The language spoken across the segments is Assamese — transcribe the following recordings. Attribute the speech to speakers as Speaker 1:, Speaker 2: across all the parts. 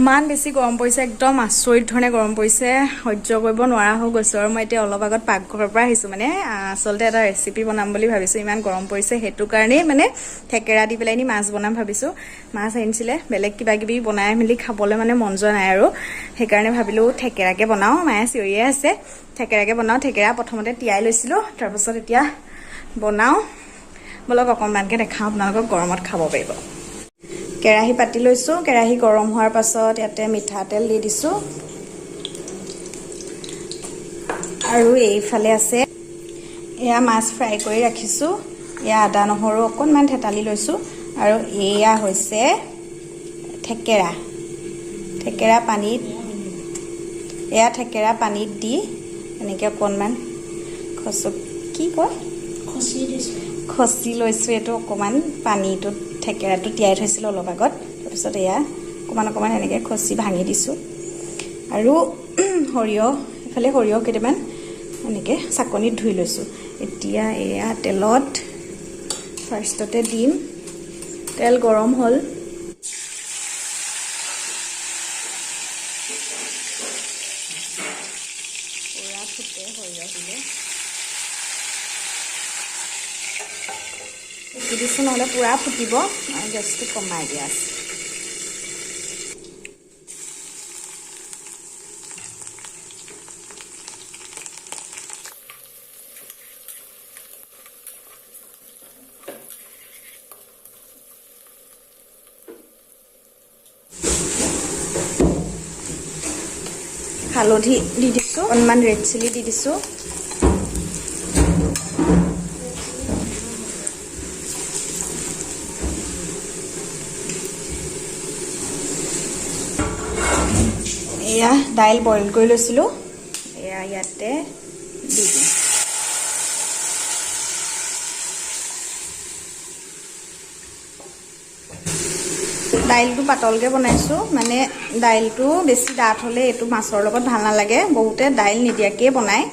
Speaker 1: ইমান বেছি গৰম পৰিছে, একদম আচৰিত ধৰণে গৰম পৰিছে, সহ্য কৰিব নোৱাৰা হৈ গৈছোঁ। আৰু মই এতিয়া অলপ আগত পাকঘৰৰ পৰা আহিছোঁ, মানে আচলতে এটা ৰেচিপি বনাম বুলি ভাবিছোঁ। ইমান গৰম পৰিছে সেইটো কাৰণেই মানে থেকেৰা দি পেলাই নি মাছ বনাম ভাবিছোঁ। মাছ আনিছিলে, বেলেগ কিবা কিবি বনাই মেলি খাবলৈ মানে মন যোৱা নাই আৰু সেইকাৰণে ভাবিলোঁ থেকেৰাকে বনাওঁ। মায়ে চিঞৰিয়ে আছে থেকেৰাকে বনাওঁ। থেকেৰা প্ৰথমতে তিয়াই লৈছিলোঁ, তাৰপাছত এতিয়া বনাওঁ। ব'লক অকণমানকৈ দেখাওঁ আপোনালোকক, গৰমত খাব পাৰিব। কেৰাহী পাতি লৈছোঁ, কেৰাহী গৰম হোৱাৰ পাছত ইয়াতে মিঠাতেল দি দিছোঁ। আৰু এইফালে আছে এয়া মাছ ফ্ৰাই কৰি ৰাখিছোঁ, এয়া আদা নহৰু অকণমান থেতালি লৈছোঁ। আৰু এয়া হৈছে থেকেৰা, থেকেৰা পানীত, এয়া থেকেৰা পানীত দি এনেকৈ অকণমান খচক কি কয় খচি লৈছোঁ। এইটো অকণমান পানীটোত থেকেৰাটো তিয়াই থৈছিলোঁ অলপ আগত, তাৰপিছত এয়া অকণমান অকণমান এনেকৈ খচি ভাঙি দিছোঁ। আৰু সৰিয়হ, এইফালে সৰিয়হ কেইটামান এনেকৈ চাকনিত ধুই লৈছোঁ। এতিয়া এয়া তেলত ফাৰ্ষ্টতে দিম, তেল গৰম হ'ল। পুৰা ফুটে সৰিয়হ দিলে, ফুটি দিছোঁ, নহ'লে পূৰা ফুটিব। আৰু গেছটো কমাই দিয়া আছে। হালধি দি দিছোঁ, অকণমান ৰেড চিলি দি দিছোঁ। এয়া দাইল বইল কৰি লৈছিলোঁ, এয়া ইয়াতে দি দিম। দাইলটো পাতলকৈ বনাইছোঁ, মানে দাইলটো বেছি ডাঠ হ'লে এইটো মাছৰ লগত ভাল নালাগে। বহুতে দাইল নিদিয়াকেই বনায়,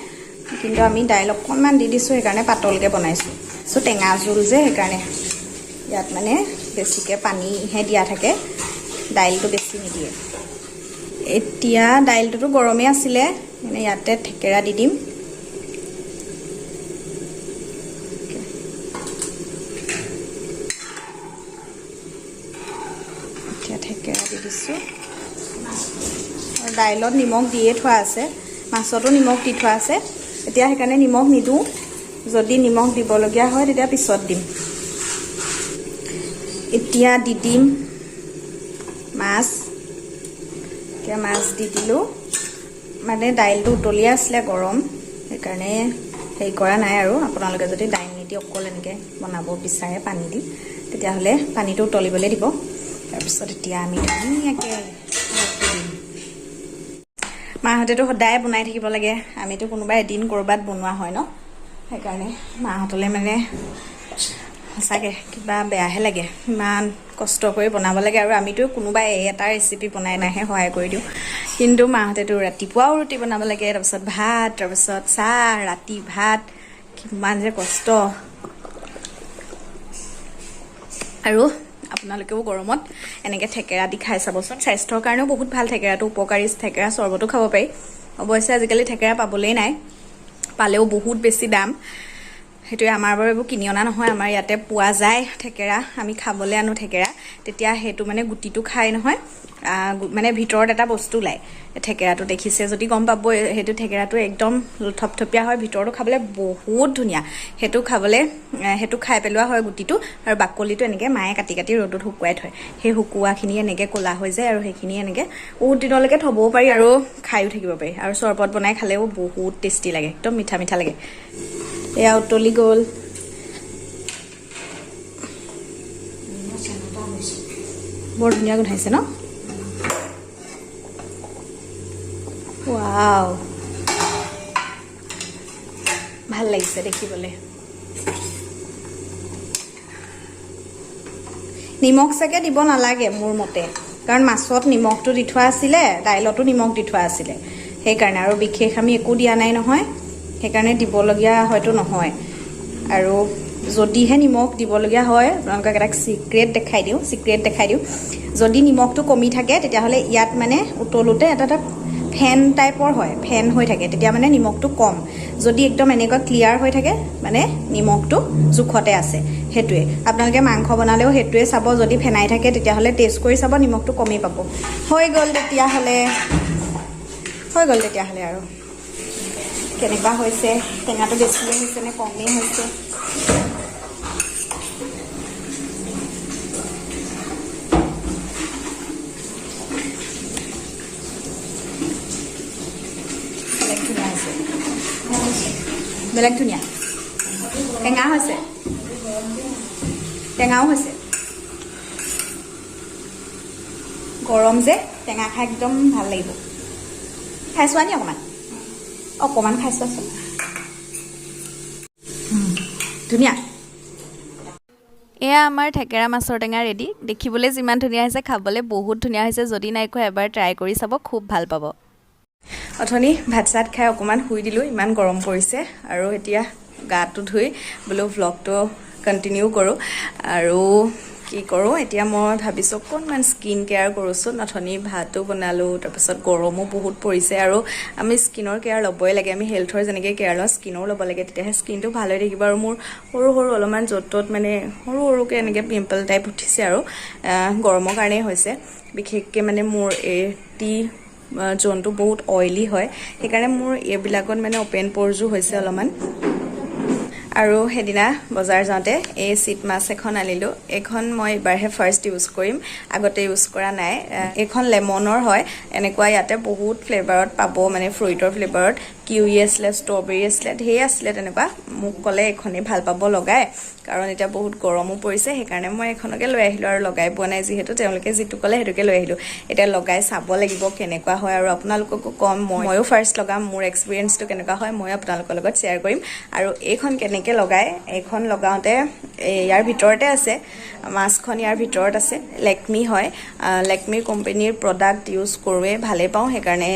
Speaker 1: কিন্তু আমি দাইল অকণমান দি দিছোঁ, সেইকাৰণে পাতলকৈ বনাইছোঁ। চ' টেঙা জোল যে, সেইকাৰণে ইয়াত মানে বেছিকৈ পানীহে দিয়া থাকে, দাইলটো বেছি নিদিয়ে। এতিয়া দাইলটোতো গৰমেই আছিলে, মানে ইয়াতে থেকেৰা দি দিম। এতিয়া থেকেৰা দি দিছোঁ। আৰু দাইলত নিমখ দিয়ে থোৱা আছে, মাছতো নিমখ দি থোৱা আছে, এতিয়া সেইকাৰণে নিমখ নিদিওঁ। যদি নিমখ দিবলগীয়া হয় তেতিয়া পিছত দিম। এতিয়া দি দিম মাছ। এতিয়া মাছ দি দিলোঁ, মানে দাইলটো উতলি আছিলে গৰম, সেইকাৰণে হেৰি কৰা নাই আৰু। আপোনালোকে যদি দাইল নিদি অকল এনেকৈ বনাব বিচাৰে পানী দি, তেতিয়াহ'লে পানীটো উতলিবলৈ দিব। তাৰপিছত এতিয়া আমি ধুনীয়াকৈ দিম। মাহঁতেতো সদায় বনাই থাকিব লাগে, আমিতো কোনোবা এদিন ক'ৰবাত বনোৱা হয় ন, সেইকাৰণে মাহঁতলৈ মানে সঁচাকৈ কিবা বেয়াহে লাগে, ইমান কষ্ট কৰি বনাব লাগে। আৰু আমিতো কোনোবা এটা ৰেচিপি বনাই নাহে সহায় কৰি দিওঁ, কিন্তু মাহঁতেতো ৰাতিপুৱাও ৰুটি বনাব লাগে, তাৰপিছত ভাত, তাৰপিছত চাহ, ৰাতি ভাত, কিমান যে কষ্ট। আৰু আপোনালোকেও গৰমত এনেকৈ থেকেৰা দি খাই চাবচোন, স্বাস্থ্যৰ কাৰণেও বহুত ভাল। থেকেৰাটো উপকাৰী, থেকেৰা চৰ্বতো খাব পাৰি। অৱশ্যে আজিকালি থেকেৰা পাবলৈই নাই, পালেও বহুত বেছি দাম। সেইটোৱে আমাৰ বাৰু এইবোৰ কিনি অনা নহয়, আমাৰ ইয়াতে পোৱা যায় থেকেৰা, আমি খাবলৈ আনো থেকেৰা। তেতিয়া সেইটো মানে গুটিটো খাই নহয়, মানে ভিতৰত এটা বস্তু ওলায়। থেকেৰাটো দেখিছে যদি গম পাবই, সেইটো থেকেৰাটো একদম থপথপীয়া হয়, ভিতৰটো খাবলৈ বহুত ধুনীয়া। সেইটো খাবলৈ, সেইটো খাই পেলোৱা হয় গুটিটো, আৰু বাকলিটো এনেকৈ মায়ে কাটি কাটি ৰ'দত শুকুৱাই থয়। সেই শুকুৱাখিনি এনেকৈ ক'লা হৈ যায়, আৰু সেইখিনি এনেকৈ বহুত দিনলৈকে থ'বও পাৰি আৰু খায়ো থাকিব পাৰি। আৰু চৰবত বনাই খালেও বহুত টেষ্টি লাগে, একদম মিঠা মিঠা লাগে। এয়া উতলি গ'ল। বৰ ধুনীয়া গোন্ধাইছে ন? ৱাও, ভাল লাগিছে দেখিবলৈ। নিমখ চাগে দিব নালাগে মোৰ মতে, কাৰণ মাছত নিমখটো দি থোৱা আছিলে, দাইলতো নিমখ দি থোৱা আছিলে, সেইকাৰণে আৰু বিশেষ আমি একো দিয়া নাই নহয়, সেইকাৰণে দিবলগীয়া হয়তো নহয়। আৰু যদিহে নিমখ দিবলগীয়া হয়, আপোনালোকক এটা ছিক্ৰেট দেখাই দিওঁ, ছিক্ৰেট দেখাই দিওঁ। যদি নিমখটো কমি থাকে, তেতিয়াহ'লে ইয়াত মানে উতলোতে এটা এটা ফেন টাইপৰ হয়, ফেন হৈ থাকে, তেতিয়া মানে নিমখটো কম। যদি একদম এনেকুৱা ক্লিয়াৰ হৈ থাকে, মানে নিমখটো জোখতে আছে। সেইটোৱে আপোনালোকে মাংস বনালেও সেইটোৱে চাব। যদি ফেনাই থাকে, তেতিয়াহ'লে টেষ্ট কৰি চাব, নিমখটো কমেই পাব। হৈ গ'ল তেতিয়াহ'লে, হৈ গ'ল তেতিয়াহ'লে। আৰু কেনেকুৱা হৈছে, টেঙাটো বেছিয়ে হৈছে নে কমেই হৈছে? বেলেগ ধুনীয়া হৈছে, বেলেগ ধুনীয়া। টেঙা হৈছে, টেঙাও হৈছে। গৰম যে, টেঙা খাই একদম ভাল লাগিব। খাই চোৱা নি অকণমান? অকণমান খাই চোৱাচোন। ধুনীয়া। এয়া আমাৰ থেকেৰা মাছৰ টেঙা ৰেডি। দেখিবলৈ যিমান ধুনীয়া হৈছে, খাবলৈ বহুত ধুনীয়া হৈছে। যদি নাই খোৱা, এবাৰ ট্ৰাই কৰি চাব, খুব ভাল পাব। অথনি ভাত চাত খাই অকণমান শুই দিলোঁ, ইমান গৰম পৰিছে। আৰু এতিয়া গাটো ধুই বোলো ভ্লগটো কণ্টিনিউ কৰোঁ। আৰু কি কৰোঁ, এতিয়া মই ভাবিছোঁ অকণমান স্কিন কেয়াৰ কৰোঁচোন। অথনি ভাতো বনালোঁ, তাৰপিছত গৰমো বহুত পৰিছে আৰু আমি স্কিনৰ কেয়াৰ ল'বই লাগে। আমি হেল্থৰ যেনেকৈ কেয়াৰ লওঁ, স্কিনৰো ল'ব লাগে, তেতিয়াহে স্কিনটো ভাল হৈ থাকিব। আৰু মোৰ সৰু সৰু অলপমান য'ত ত'ত মানে সৰু সৰুকৈ এনেকৈ পিম্পল টাইপ উঠিছে আৰু গৰমৰ কাৰণেই হৈছে বিশেষকৈ। মানে মোৰ এই টি জ'নটো বহুত অইলি হয়, সেইকাৰণে মোৰ এইবিলাকত মানে অ'পেন প'ৰ্জো হৈছে অলপমান। আৰু সেইদিনা বজাৰ যাওঁতে এই চিট মাস্ক এখন আনিলোঁ। এইখন মই এইবাৰহে ফাৰ্ষ্ট ইউজ কৰিম, আগতে ইউজ কৰা নাই। এইখন লেমনৰ হয়। এনেকুৱা ইয়াতে বহুত ফ্লেভাৰত পাব, মানে ফ্ৰুইটৰ ফ্লেভাৰত। কিউই আছিলে, ষ্ট্ৰবেৰী আছিলে, ঢেৰ আছিলে তেনেকুৱা। মোক ক'লে এইখনেই ভাল পাব লগাই, কাৰণ এতিয়া বহুত গৰমো পৰিছে। সেইকাৰণে মই এইখনকে লৈ আহিলোঁ আৰু লগাই পোৱা নাই যিহেতু, তেওঁলোকে যিটো ক'লে সেইটোকে লৈ আহিলোঁ। এতিয়া লগাই চাব লাগিব কেনেকুৱা হয় আৰু আপোনালোককো ক'ম। ময়ো ফাৰ্ষ্ট লগাম, মোৰ এক্সপিৰিয়েঞ্চটো কেনেকুৱা হয় ময়ো আপোনালোকৰ লগত শ্বেয়াৰ কৰিম। আৰু এইখন কেনেকৈ লগায়, এইখন লগাওঁতে ইয়াৰ ভিতৰতে আছে মাস্কখন, ইয়াৰ ভিতৰত আছে। লেকমি হয়। লেকমি কোম্পেনীৰ প্ৰডাক্ট ইউজ কৰোঁৱেই, ভালেই পাওঁ। সেইকাৰণে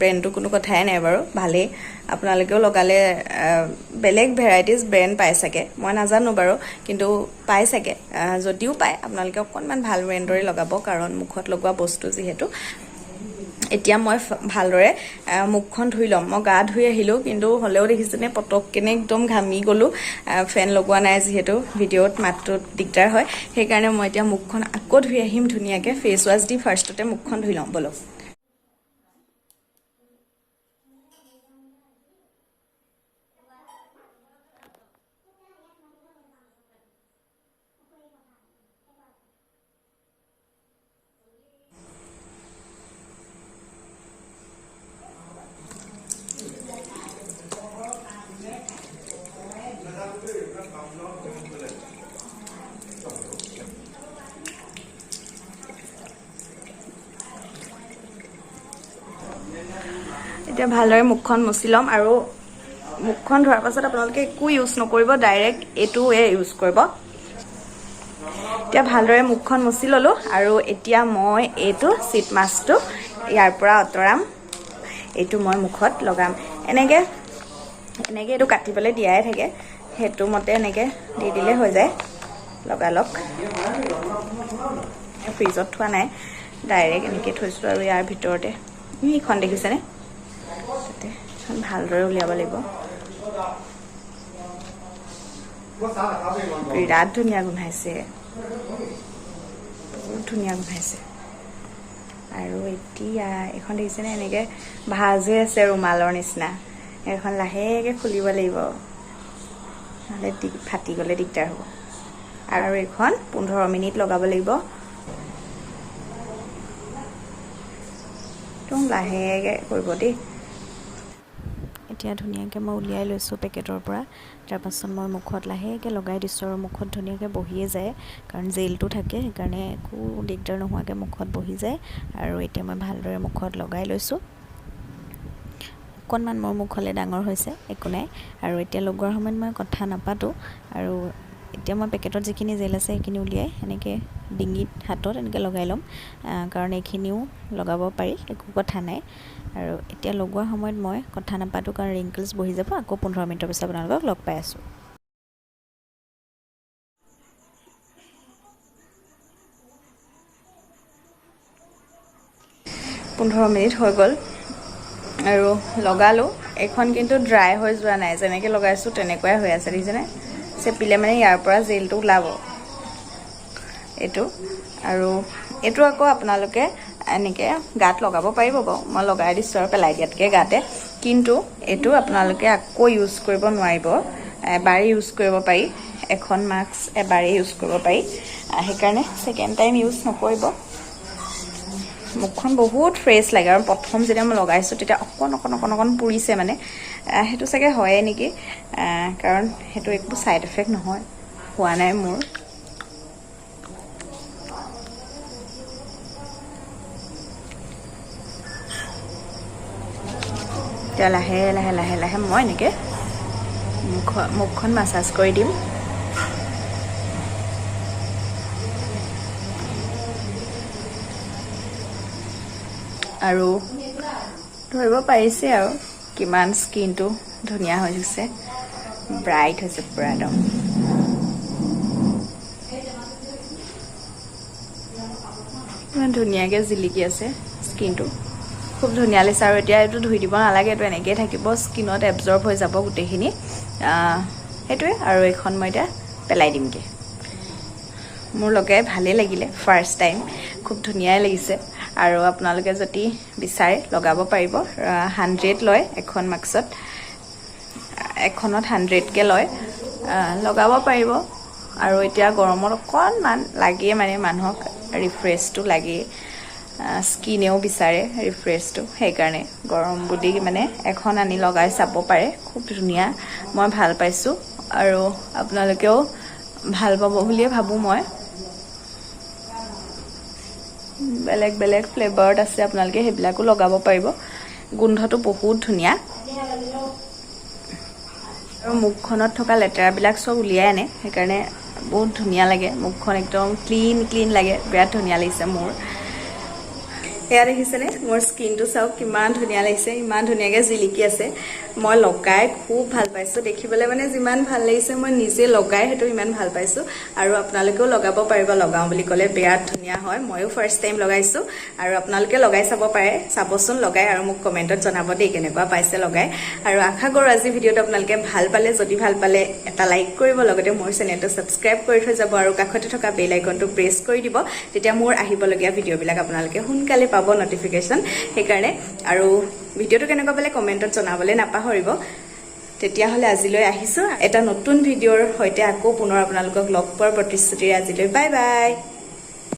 Speaker 1: ব্ৰেণ্ডটো কোনো কথাই নাই বাৰু, ভালেই। আপোনালোকেও লগালে, বেলেগ ভেৰাইটিজ ব্ৰেণ্ড পায় চাগে, মই নাজানো বাৰু, কিন্তু পায় চাগে। যদিও পায়, আপোনালোকে অকণমান ভাল ব্ৰেণ্ডৰে লগাব, কাৰণ মুখত লগোৱা বস্তু যিহেতু। এতিয়া মই ভালদৰে মুখখন ধুই ল'ম। মই গা ধুই আহিলোঁ, কিন্তু হ'লেও দেখিছেনে পটককেনে একদম ঘামি গ'লোঁ। ফেন লগোৱা নাই যিহেতু, ভিডিঅ'ত মাতটোত দিগদাৰ হয়। সেইকাৰণে মই এতিয়া মুখখন আকৌ ধুই আহিম ধুনীয়াকৈ ফেচ ৱাছ দি। ফাৰ্ষ্টতে মুখখন ধুই লওঁ ব'লক। এতিয়া ভালদৰে মুখখন মুচি ল'ম আৰু মুখখন ধোৱাৰ পাছত আপোনালোকে একো ইউজ নকৰিব, ডাইৰেক্ট এইটোৱে ইউজ কৰিব। এতিয়া ভালদৰে মুখখন মুচি ল'লোঁ আৰু এতিয়া মই এইটো চিট মাস্কটো ইয়াৰ পৰা আঁতৰাম। এইটো মই মুখত লগাম। এনেকৈ এনেকৈ এইটো কাটিবলৈ দিয়াই থাকে, সেইটো মতে এনেকৈ দি দিলে হৈ যায়। লগালগ ফ্ৰিজত থোৱা নাই, ডাইৰেক্ট এনেকৈ থৈছোঁ। আৰু ইয়াৰ ভিতৰতে এইখন দেখিছেনে, তাতে এখন ভালদৰে উলিয়াব লাগিব। বিৰাট ধুনীয়া গোন্ধাইছে, বহুত ধুনীয়া গোন্ধাইছে। আৰু এতিয়া এইখন দেখিছেনে, এনেকৈ ভাজ হৈ আছে ৰুমালৰ নিচিনা। এইখন লাহেকৈ খুলিব লাগিব, নহ'লে ফাটি গ'লে দিগদাৰ হ'ব। আৰু এইখন 15 মিনিট লগাব লাগিব। একদম লাহেকৈ কৰিব দেই।
Speaker 2: এতিয়া ধুনীয়াকৈ মই উলিয়াই লৈছোঁ পেকেটৰ পৰা। তাৰপাছত মই মুখত লাহেকৈ লগাই দিছোঁ আৰু মুখত ধুনীয়াকৈ বহিয়ে যায়, কাৰণ জেলটো থাকে, সেইকাৰণে একো দিগদাৰ নোহোৱাকৈ মুখত বহি যায়। আৰু এতিয়া মই ভালদৰে মুখত লগাই লৈছোঁ। অকণমান মোৰ মুখলৈ ডাঙৰ হৈছে, একো নাই। আৰু এতিয়া লগোৱাৰ সময়ত মই কথা নাপাতোঁ। আৰু এতিয়া মই পেকেটত যিখিনি জেল আছে, সেইখিনি উলিয়াই এনেকৈ ডিঙিত, হাতত এনেকৈ লগাই ল'ম, কাৰণ এইখিনিও লগাব পাৰি, একো কথা নাই। আৰু এতিয়া লগোৱাৰ সময়ত মই কথা নাপাতোঁ, কাৰণ ৰিংকলছ বহি যাব। আকৌ 15 মিনিটৰ পিছত আপোনালোকক লগ পাই আছোঁ।
Speaker 1: 15 মিনিট হৈ গ'ল আৰু লগালোঁ। এইখন কিন্তু ড্ৰাই হৈ যোৱা নাই, যেনেকৈ লগাইছোঁ তেনেকুৱাই হৈ আছে, দেখিছেনে? চেপিলে মানে ইয়াৰ পৰা জেলটো ওলাব এইটো। আৰু এইটো আকৌ আপোনালোকে এনেকৈ গাত লগাব পাৰিব বাৰু, মই লগাই দিছোঁ আৰু পেলাই দিয়াতকৈ গাতে। কিন্তু এইটো আপোনালোকে আকৌ ইউজ কৰিব নোৱাৰিব, এবাৰেই ইউজ কৰিব পাৰি, এখন মাস্ক এবাৰেই ইউজ কৰিব পাৰি, সেইকাৰণে ছেকেণ্ড টাইম ইউজ নকৰিব। মুখখন বহুত ফ্ৰেছ লাগে। আৰু প্ৰথম যেতিয়া মই লগাইছোঁ তেতিয়া অকণ অকণ অকণ অকণ পুৰিছে মানে, সেইটো চাগে হয়ে নেকি, কাৰণ সেইটো একো ছাইড এফেক্ট নহয়, হোৱা নাই মোৰ। এতিয়া লাহে লাহে লাহে লাহে মই এনেকৈ মুখখন মাছাজ কৰি দিম। আৰু ধৰিব পাৰিছে আৰু কিমান স্কিনটো ধুনীয়া হৈ গৈছে, ব্ৰাইট হৈছে পুৰা একদম। ইমান ধুনীয়াকৈ জিলিকি আছে স্কিনটো, খুব ধুনীয়া লাগিছে। আৰু এতিয়া এইটো ধুই দিব নালাগে, এইটো এনেকৈয়ে থাকিব, স্কিনত এবজৰ্ব হৈ যাব গোটেইখিনি, সেইটোৱে। আৰু এইখন মই এতিয়া পেলাই দিমগৈ। মোৰ লগাই ভালেই লাগিলে, ফাৰ্ষ্ট টাইম খুব ধুনীয়াই লাগিছে। আৰু আপোনালোকে যদি বিচাৰে লগাব পাৰিব। 100 লয় এখন মাস্কত, এখনত 100কৈ লয়, লগাব পাৰিব। আৰু এতিয়া গৰমত অকণমান লাগেই, মানে মানুহক ৰিফ্ৰেছটো লাগেই, স্কিনেও বিচাৰে ৰিফ্ৰেছটো, সেইকাৰণে গৰম বুলি মানে এখন আনি লগাই চাব পাৰে। খুব ধুনীয়া, মই ভাল পাইছোঁ আৰু আপোনালোকেও ভাল পাব বুলিয়ে ভাবোঁ মই। বেলেগ বেলেগ ফ্লেভাৰত আছে, আপোনালোকে সেইবিলাকো লগাব পাৰিব। গোন্ধটো বহুত ধুনীয়া আৰু মুখখনত থকা লেতেৰাবিলাক চব উলিয়াই আনে, সেইকাৰণে বহুত ধুনীয়া লাগে মুখখন, একদম ক্লিন ক্লিন লাগে, বিৰাট ধুনীয়া লাগিছে মোৰ। এয়া দেখিছেনে মোৰ স্কিনটো চাওক কিমান ধুনীয়া লাগিছে, ইমান ধুনীয়াকৈ জিলিকি আছে। মই লগাই খুব ভাল পাইছোঁ, দেখিবলৈ মানে যিমান ভাল লাগিছে মই নিজে লগাই সেইটো ইমান ভাল পাইছোঁ। আৰু আপোনালোকেও লগাব পাৰিব, লগাওঁ বুলি ক'লে বিৰাট ধুনীয়া হয়। ময়ো ফাৰ্ষ্ট টাইম লগাইছোঁ আৰু আপোনালোকে লগাই চাব পাৰে, চাবচোন লগাই আৰু মোক কমেণ্টত জনাব দেই কেনেকুৱা পাইছে লগাই। আৰু আশা কৰোঁ আজি ভিডিঅ'টো আপোনালোকে ভাল পালে। যদি ভাল পালে এটা লাইক কৰিব, লগতে মোৰ চেনেলটো ছাবস্ক্ৰাইব কৰি থৈ যাব আৰু কাষতে থকা বেল আইকনটো প্ৰেছ কৰি দিব, তেতিয়া মোৰ আহিবলগীয়া ভিডিঅ'বিলাক আপোনালোকে সোনকালে পাব নটিফিকেশ্যন, সেইকাৰণে। আৰু ভিডিঅ'টো কেনেকুৱা পালে কমেণ্টত জনাবলৈ নাপাহৰিব। তেতিয়াহ'লে আজিলৈ আহিছোঁ, এটা নতুন ভিডিঅ'ৰ সৈতে আকৌ পুনৰ আপোনালোকক লগ পোৱাৰ প্ৰতিশ্ৰুতিৰে আজিলৈ বাই বাই।